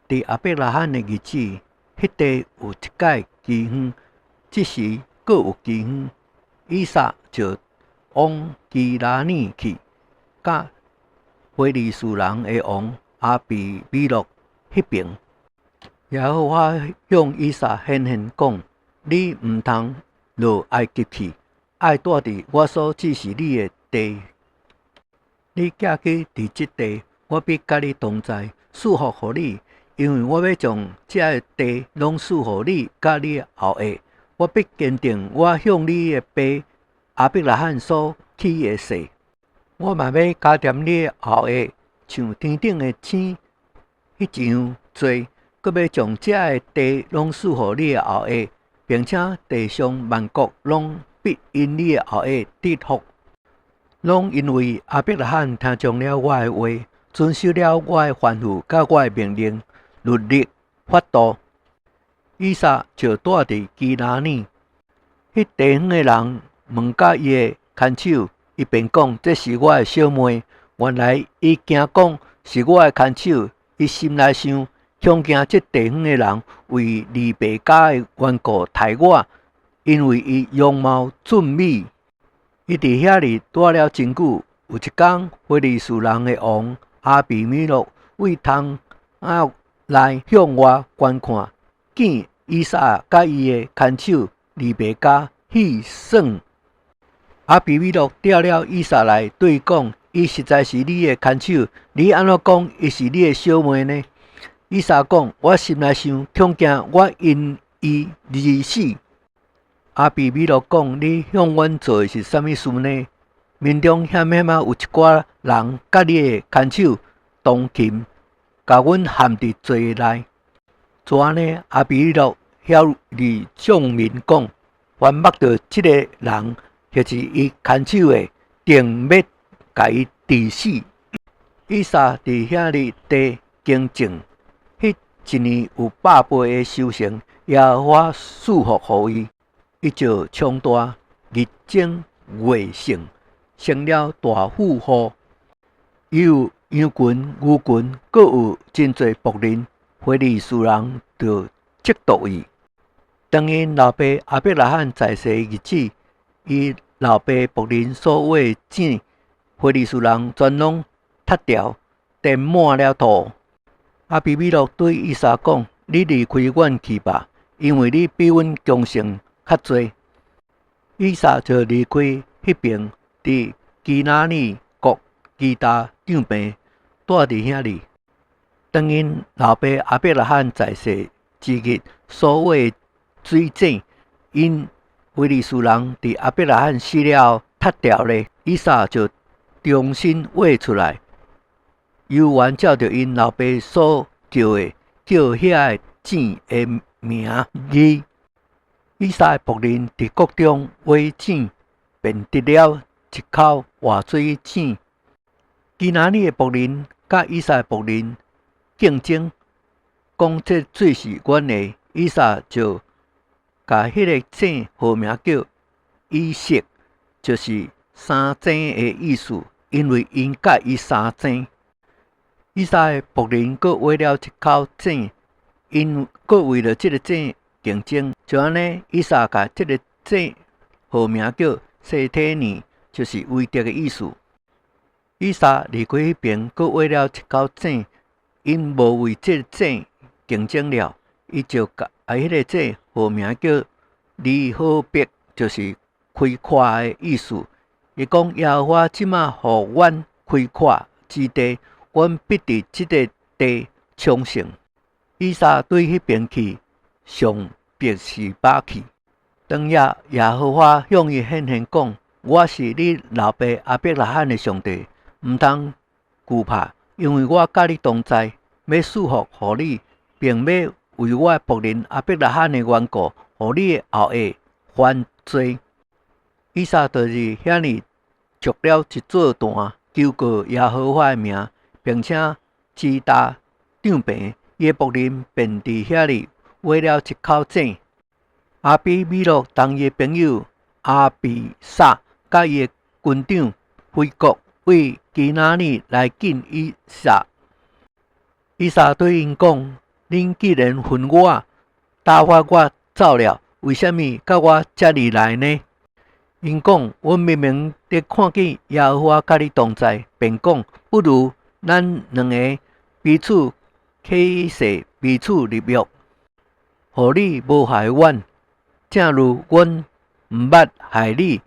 佇亞伯拉罕的日子，彼地有一擺饑荒，這時閣有饑荒。以撒就往基拉耳去，佮非利士人的王亞比米勒彼爿。耶和華向以撒顯現講：你毋通落埃及去，愛蹛佇我所指示你的地。你行去佇這地，我必佮你同在，賜福予你，因為我欲將這个地攏賜予你佮你的後裔。我必堅定我向你的爸亞伯拉罕所起的誓。我嘛欲加添你的後裔，像天頂的星彼樣濟，閣欲將這个地攏賜予你的後裔，並且地上萬國攏必因你的後裔得福。攏因為亞伯拉罕聽從了我的話，遵守了我的吩咐佮我的命令、律例、法度。以撒就蹛佇基拉耳。彼地方的人問佮伊的牽手，伊便講：這是我的小妹。原來伊驚講是我的牽手，伊心內想：恐驚這地方的人為利百加的緣故刣我，因為伊容貌俊美。伊佇遐裡蹛了真久。有一工，非利士人的王亞比米勒對窗仔來向外觀看，見以撒佮伊的牽手利百加戲耍。亞比米勒調了以撒來，對伊講：伊實在是你的牽手，你按怎講伊是你的小妹呢？以撒講：我心內想，恐驚我因伊而死。亞比米勒講：你向阮做的是啥物事呢？民中險險仔有一寡人佮你的牽手同衾，共阮陷佇罪內。就按呢，亞比米勒曉諭眾民講：凡目著這个人抑是伊牽手的，定欲共伊治死。以撒佇遐爾地耕種，彼一年有百倍的收成，耶和華賜福予伊，伊就昌大，日增月盛，成了大富戶。伊有羊群、牛群，閣有真濟僕人。非利士人就嫉妒伊。當𪜶老爸亞伯拉罕在世的日子，伊老爸僕人所挖的井，非利士人全攏拆掉，填滿了土。亞比米勒對以撒講：你離開阮去吧，因為你比阮強盛較濟。以撒就離開彼爿，佇基拉耳國支搭帳棚，蹛佇遐裡。當𪜶老爸亞伯拉罕在世之日所挖的水井，𪜶非利士人佇亞伯拉罕死了後拆掉咧，以撒就重新挖出來，猶原照著𪜶老爸所叫的，叫遐个井的名字。以撒的僕人佇國中挖井，便得了一口活水井。基拿耳的僕人佮以撒的僕人競爭，講這水是阮的。以撒就共彼个井號名叫以色，就是相爭的意思，因為𪜶佮伊相爭。以撒的僕人閣挖了一口井，𪜶閣為著這个井競爭。就按呢，以撒共這个井號名叫西提爾，就是為敵的意思。以撒離開彼爿，閣挖了一口井，𪜶無為這个井競爭了，伊就共彼个井號名叫利河伯，就是開闊的意思。伊講：耶和華這馬予阮開闊之地，阮必佇這个地昌盛。以撒對彼爿去，上別是巴去。當夜，耶和華向伊顯現講：我是你老爸亞伯拉罕的上帝，毋通懼怕，因為我佮你同在，欲賜福予你，並欲為我僕人亞伯拉罕的緣故，予你的後裔繁濟。以撒就佇遐爾築了一座壇，求告耶和華的名，並且支搭帳棚。伊的僕人便佇遐爾挖了一口井。亞比米勒同伊的朋友亞比煞佮伊的軍長非曷對基拉耳來見以撒。以撒對𪜶講：恁既然吩我打發我走了，為啥物佮我遮爾來呢？𪜶講：阮明明咧看見耶和華佮你同在，便講：不如咱兩个彼此起誓，彼此立約，予你無害阮，正如阮毋捌害你，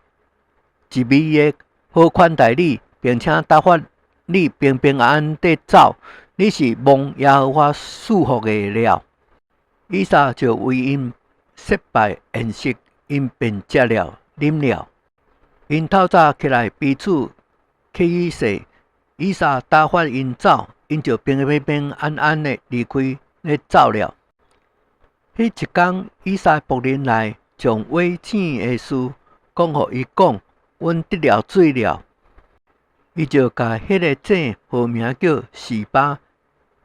一味的好款待你，並且打發你平平安安地走。你是蒙耶和華賜福的了。以撒就為𪜶設擺筵席，𪜶便食了飲了。𪜶透早起來，彼此起誓。以撒打發𪜶走，𪜶就平平安安的離開咧走了。彼一工，以撒僕人來將挖井的事講予伊講：阮得了水了。伊就共彼个井號名叫示巴，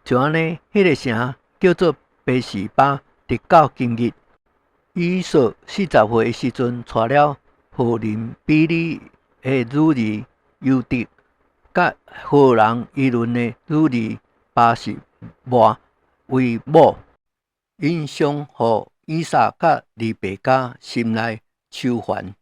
就按呢，彼个城叫做別是巴，直到今日。以掃40歲的時陣，娶了何人比利的女兒猶得，佮何人伊倫的女兒巴實抹為某。𪜶上予以撒佮利百加心內愁煩。